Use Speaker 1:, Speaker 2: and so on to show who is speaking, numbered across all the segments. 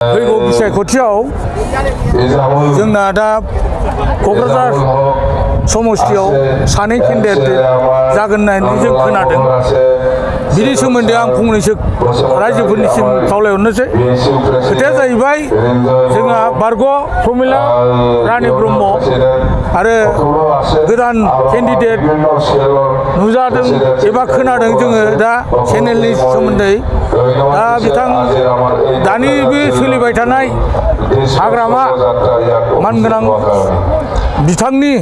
Speaker 1: फैगौ बिसायख'थियाव जोंना दा क'क्राझार समस्तियाव सानै केन्डिडेट जागोन होननानै जों खोनादों। बिनि सोमोन्दै आं फंनैसो रायजोफोरनिसिम खावलायहरनोसै। खोथाया जाहैबाय जोंहा बारग' प्रमिला रानि ब्रह्म आरो गोदान केन्डिडेट नुजादों एबा खोनादों जोङो दा चेनेलनि सोमोन्दै। दा बिथां दानि बे सोलिबाय थानाय हाग्रामा मानगोनां बिथांनि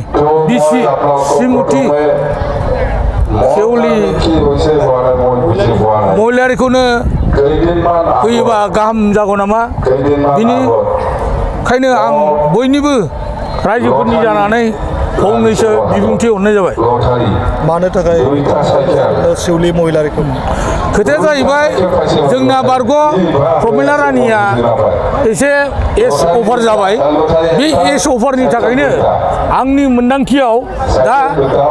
Speaker 1: बिसि श्रीमती सेउलि महिलारिखौनो होयोबा गाहाम जागौ नामा। बिनिखायनो आं बयनिबो रायजोफोरनि जानानै फंनैसो बिबुंथि हरनाय जाबाय।
Speaker 2: मानो थाखाय सेउलि महिलारिखौ?
Speaker 1: खोथाया जाहैबाय जोंना बारग' प्रमिला रानिया एसे एज अभार जाबाय। बे एज अभारनि थाखायनो आंनि मोन्दांथियाव दा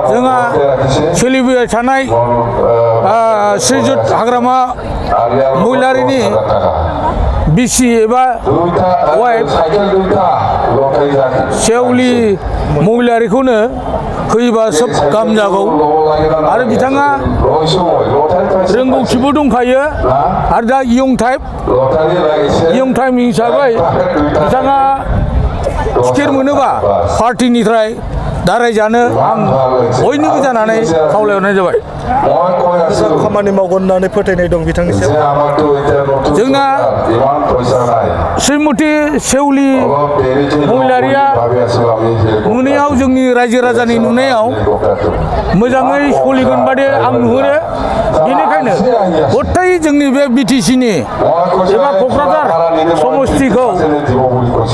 Speaker 1: जोंहा सोलिबाय थानाय श्रीजुत हाग्रामा महिलारिनि बिसि एबा वाइफ सेउलि महिलारिखौनो होयोबा सोब गाहाम जागौ। आरो बिथाङा रोंगौथिबो दंखायो आरो दा इयं टाइम हिसाबै बिथाङा टिकेट मोनोबा पार्टिनिफ्राय दारायजानो आं बयनिबो जानानै खावलायहरनाय जाबाय।
Speaker 2: खामानि मावगोन होननानै फोथायनाय दं बिथांनि सायाव?
Speaker 1: जोंना श्रीमती सेउलि महिलारिया नुनायाव जोंनि रायजो राजानि नुनायाव मोजाङै सोलिगोन बादि आं नुहुरो। बेनिखायनो गथाय जोंनि बे बिटिसिनि एबा क'क्राझार समस्तिखौ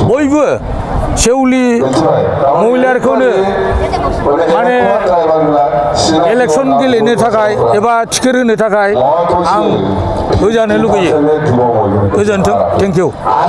Speaker 1: बयबो सेउलि महिलारिखौनो माने इलेक्सन गेलेनो थाखाय एबा टिकेट होनो थाखाय आं होजानो लुगैयो। गोजोन्थों। Thank you.